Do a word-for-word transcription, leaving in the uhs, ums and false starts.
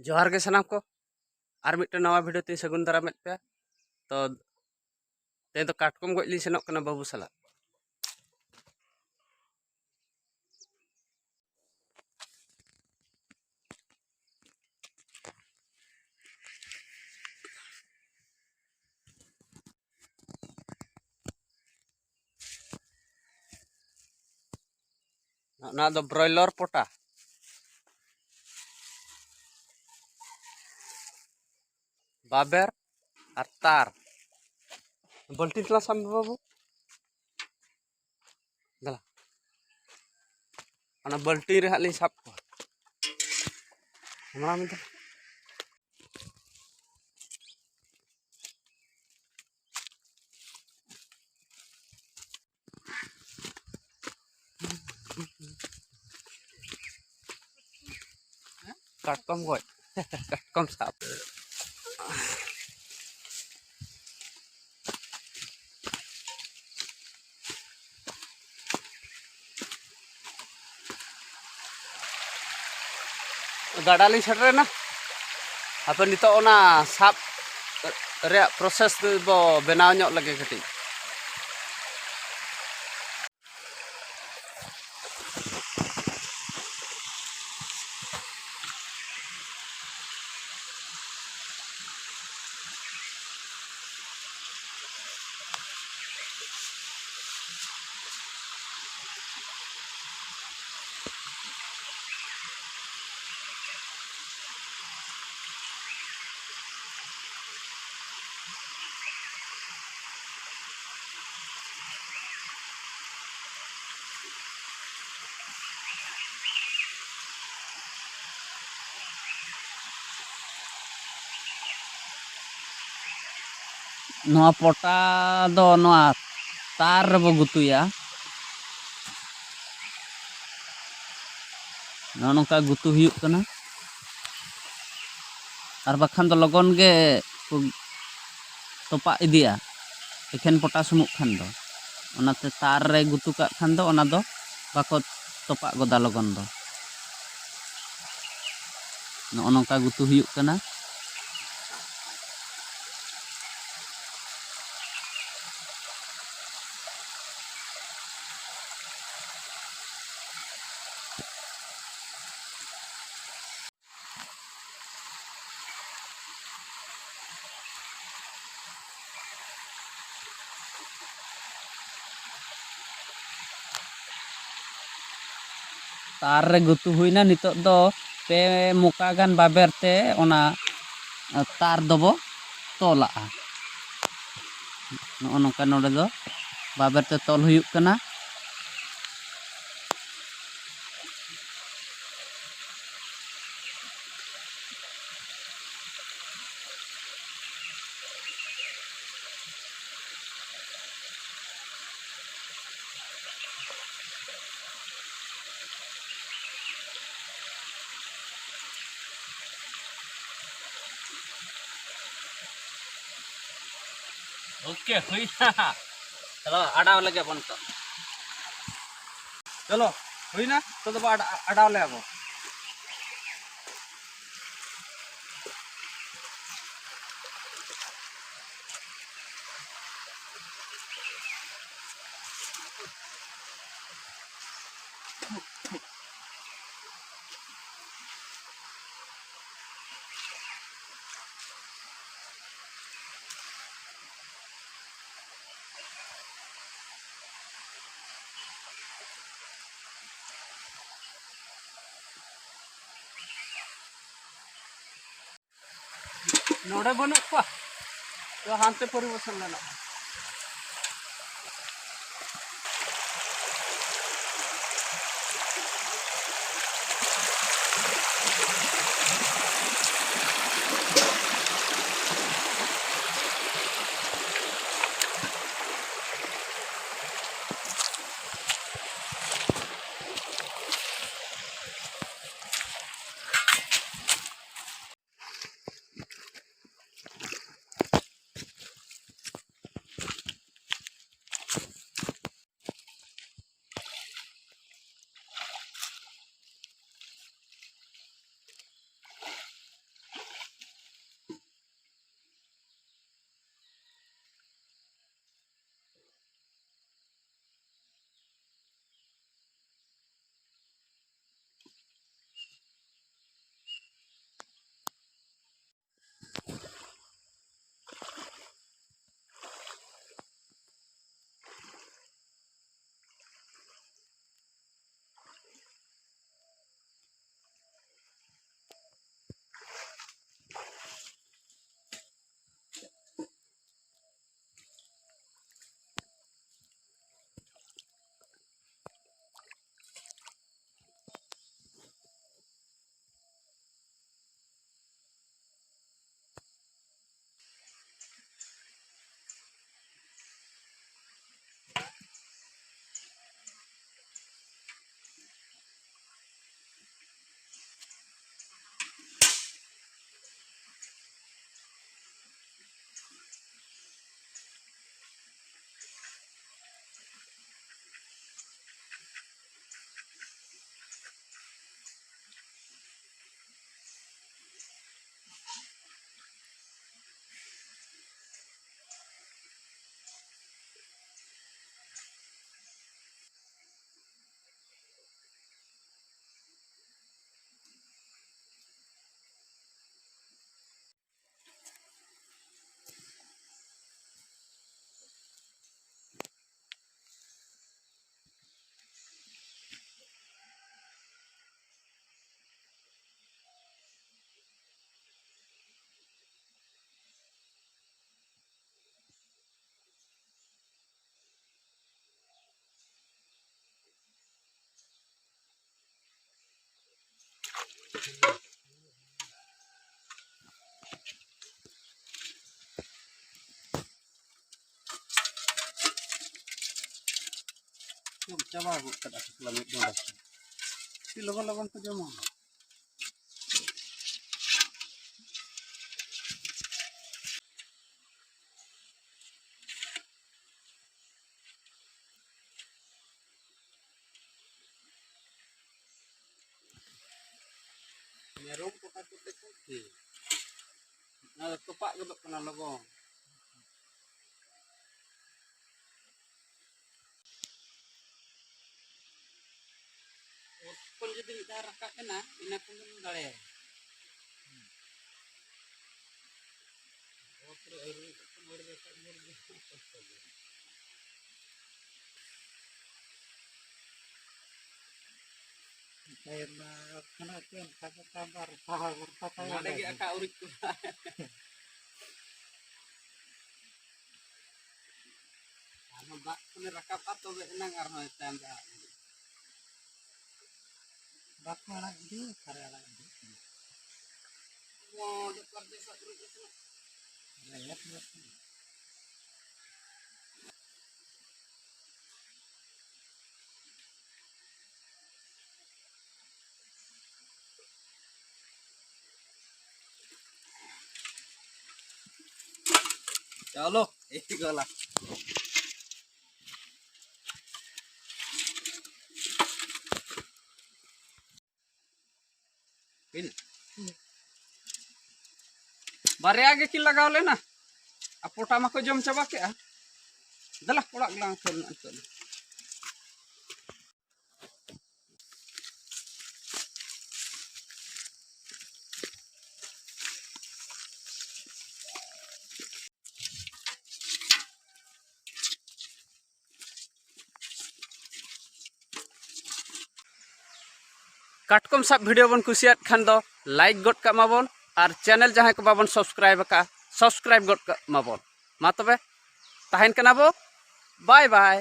ᱡᱚᱦᱟᱨ ᱜᱮ ᱥᱟᱱᱟᱢ ᱠᱚ, ᱟᱨ ᱢᱤᱫᱴᱮᱱ ᱱᱟᱣᱟ ᱵᱷᱤᱰᱤᱭᱳ ᱛᱤᱧ ᱥᱟᱹᱜᱩᱱ ᱫᱟᱨᱟᱢᱮᱫ ᱯᱮᱭᱟ᱾ ᱛᱚ ᱛᱮᱦᱮᱧ ᱫᱚ ᱠᱟᱴᱠᱚᱢ ᱜᱚᱡ ᱞᱤᱧ ᱥᱮᱱᱚᱜ ᱠᱟᱱᱟ ᱵᱟᱹᱵᱩ ᱥᱟᱞᱟᱜ᱾ ᱚᱱᱟ ᱫᱚ ᱵᱨᱚᱭᱞᱟᱨ ᱯᱚᱴᱟ᱾ ᱵᱟᱵᱮᱨ ᱟᱨ ᱛᱟᱨ᱾ ᱵᱟᱹᱞᱴᱤᱱ ᱛᱮᱞᱟᱝ ᱥᱟᱵ ᱢᱮ ᱵᱟᱹᱵᱩ᱾ ᱫᱮᱞᱟ᱾ ᱚᱱᱟ ᱵᱟᱹᱞᱴᱤᱱ ᱨᱮ ᱦᱟᱸᱜ ᱞᱤᱧ ᱥᱟᱵ ᱠᱚᱣᱟ᱾ ᱢᱟᱲᱟᱝ ᱢᱮ ᱫᱮᱞᱟ᱾ ᱠᱟᱴᱠᱚᱢ ᱜᱚᱡ᱾ ᱠᱟᱴᱠᱚᱢ ᱥᱟᱵ᱾ ᱜᱟᱰᱟ ᱞᱤᱧ ᱥᱮᱴᱮᱨᱮᱱᱟ᱾ ᱦᱟᱯᱮ ᱱᱤᱛᱚᱜ ᱚᱱᱟ ᱥᱟᱵ ᱨᱮᱭᱟᱜ ᱯᱨᱚᱥᱮᱥ ᱵᱚ ᱵᱮᱱᱟᱣ ᱧᱚᱜ ᱞᱮᱜᱮ ᱠᱟᱹᱴᱤᱡ᱾ ᱱᱚᱣᱟ ᱯᱚᱴᱟ ᱫᱚ ᱱᱚᱣᱟ ᱛᱟᱨ ᱨᱮᱵᱚ ᱜᱩᱛᱩᱭᱟ᱾ ᱱᱚᱜᱼᱚ ᱱᱚᱝᱠᱟ ᱜᱩᱛᱩ ᱦᱩᱭᱩᱜ ᱠᱟᱱᱟ, ᱟᱨ ᱵᱟᱠᱷᱟᱱ ᱫᱚ ᱞᱚᱜᱚᱱ ᱜᱮ ᱠᱚ ᱛᱚᱯᱟᱜ ᱤᱫᱤᱜᱼᱟ, ᱮᱠᱷᱮᱱ ᱯᱚᱴᱟᱥ ᱮᱢᱚᱜ ᱠᱷᱟᱱ ᱫᱚ᱾ ᱚᱱᱟᱛᱮ ᱛᱟᱨ ᱨᱮ ᱜᱩᱛᱩ ᱠᱟᱜ ᱠᱷᱟᱱ ᱫᱚ ᱚᱱᱟ ᱫᱚ ᱵᱟᱠᱚ ᱛᱚᱯᱟᱜ ᱜᱚᱫᱟ ᱞᱚᱜᱚᱱ ᱫᱚ᱾ ᱱᱚᱜᱼᱚ ᱱᱚᱝᱠᱟ ᱜᱩᱛᱩ ᱦᱩᱭᱩᱜ ᱠᱟᱱᱟ᱾ ᱛᱟᱨ ᱨᱮ ᱜᱩᱛᱩ ᱦᱩᱭᱱᱟ᱾ ᱱᱤᱛᱚᱜ ᱫᱚ ᱯᱮ ᱢᱚᱠᱟ ᱜᱟᱱ ᱵᱟᱵᱮᱨ ᱛᱮ ᱚᱱᱟ ᱛᱟᱨ ᱫᱚᱵᱚ ᱛᱚᱞᱟᱜᱼᱟ᱾ ᱱᱚᱜᱼᱚ ᱱᱚᱝᱠᱟ ᱱᱚᱰᱮ ᱫᱚ ᱵᱟᱵᱮᱨ ᱛᱮ ᱛᱚᱞ ᱦᱩᱭᱩᱜ ᱠᱟᱱᱟ᱾ ᱳᱠᱮ, ᱦᱩᱭᱱᱟ᱾ ᱪᱚᱞᱚ, ᱟᱰᱟᱣ ᱞᱮᱜᱮ ᱵᱚᱱ ᱛᱚ᱾ ᱪᱚᱞᱚ, ᱦᱩᱭᱱᱟ᱾ ᱛᱚ, ᱫᱚᱵᱚ ᱟᱰᱟ-, ᱟᱰᱟᱣ ᱞᱮᱜᱮ ᱵᱚᱱ᱾ ᱱᱚᱰᱮ ᱵᱟᱹᱱᱩᱜ ᱠᱚᱣᱟ, ᱛᱚ ᱦᱟᱱᱛᱮ ᱯᱚᱨᱤᱵᱮᱥᱚᱱ ᱜᱟᱱᱚᱜᱼᱟ᱾ ᱪᱟᱵᱟ ᱜᱚᱫ ᱠᱟᱫᱟ ᱴᱷᱤᱠᱞᱟ ᱢᱤᱫ ᱰᱚᱸᱰᱮ᱾ ᱟᱹᱰᱤ ᱞᱚᱜᱚᱱ ᱞᱚᱜᱚᱱ ᱠᱚ ᱡᱚᱢᱟ᱾ ᱢᱮᱨᱚᱢ ᱠᱚᱴᱟ ᱠᱚᱛᱮ ᱠᱚ ᱠᱷᱮᱞ᱾ ᱚᱱᱟ ᱫᱚ ᱛᱚᱯᱟᱜ ᱜᱚᱫᱚᱜ ᱠᱟᱱᱟ ᱞᱚᱜᱚᱱ᱾ ᱚᱛ ᱠᱷᱚᱱ ᱡᱩᱫᱤ ᱢᱤᱫ ᱫᱷᱟᱣ ᱨᱟᱠᱟᱵ ᱮᱱᱟ, ᱤᱱᱟᱹ ᱠᱷᱚᱱ ᱫᱚᱢ ᱫᱟᱲᱮᱭᱟᱜᱼᱟ᱾ ᱚᱛ ᱨᱮ ᱟᱹᱨᱩᱵ ᱠᱟᱛᱮ ᱨᱟᱠᱟᱵ ᱦᱚᱲ ᱫᱚ ᱠᱚᱥᱴᱚ ᱜᱮᱭᱟ᱾ ᱮᱱᱠᱷᱟᱱ ᱪᱮᱫ ᱚᱱᱠᱟ ᱜᱮ ᱠᱷᱟᱱ ᱫᱚ ᱟᱨ ᱥᱟᱦᱟ ᱵᱷᱚᱨᱥᱟ ᱛᱟᱭᱚᱢ ᱱᱚᱰᱮ ᱜᱮ ᱨᱮ᱾ ᱟᱠᱟ ᱩᱨᱤᱡ ᱠᱚ᱾ ᱟᱨᱦᱚᱸ ᱫᱟᱜ ᱠᱷᱚᱱᱮ ᱨᱟᱠᱟᱵᱼᱟ, ᱛᱚᱵᱮ ᱮᱱᱟᱝ ᱟᱨᱦᱚᱸ ᱛᱟᱭᱚᱢ ᱛᱮ ᱟᱲᱟᱜ ᱜᱤᱰᱤ᱾ ᱵᱟᱠᱚ ᱟᱲᱟᱜ ᱜᱤᱰᱤ, ᱚᱠᱟᱨᱮ ᱟᱲᱟᱜ ᱜᱤᱰᱤ? ᱱᱚᱰᱮ ᱯᱟᱨᱫᱮᱥ ᱟᱜ ᱩᱨᱤᱡ ᱠᱟᱱᱟ᱾ ᱨᱮᱦᱮᱫ ᱨᱮᱦᱮᱫ᱾ चलो, एक ही गोला। ᱵᱟᱨᱭᱟ ᱜᱮ ᱠᱤᱱ ᱞᱟᱜᱟᱣ ᱞᱮᱱᱟ, ᱟᱨ ᱯᱚᱴᱟ ᱢᱟᱠᱚ ᱡᱚᱢ ᱪᱟᱵᱟ ᱠᱮᱜᱼᱟ᱾ ᱫᱮᱞᱟ, ᱚᱲᱟᱜ ᱜᱮᱞᱟᱝ ᱩᱴᱷᱟᱹᱣ ᱞᱮᱱᱟ ᱱᱤᱛᱚᱜ ᱫᱚ᱾ ᱠᱟᱴᱠᱚᱢ ᱥᱟᱵ video ᱵᱚᱱ ᱠᱩᱥᱤᱭᱟᱫ ᱠᱷᱟᱱ ᱫᱚ like ᱜᱚᱫ ᱠᱟᱜ ᱢᱟᱵᱚᱱ, ᱟᱨ channel ᱡᱟᱦᱟᱸᱭ ᱠᱚ ᱵᱟᱵᱚᱱ subscribe ᱟᱠᱟᱫᱼᱟ, subscribe ᱜᱚᱫ ᱠᱟᱜ ᱢᱟᱵᱚᱱ᱾ ᱢᱟ ᱛᱚᱵᱮ, ᱛᱟᱦᱮᱱ ᱠᱟᱱᱟ ᱵᱚ, bye bye᱾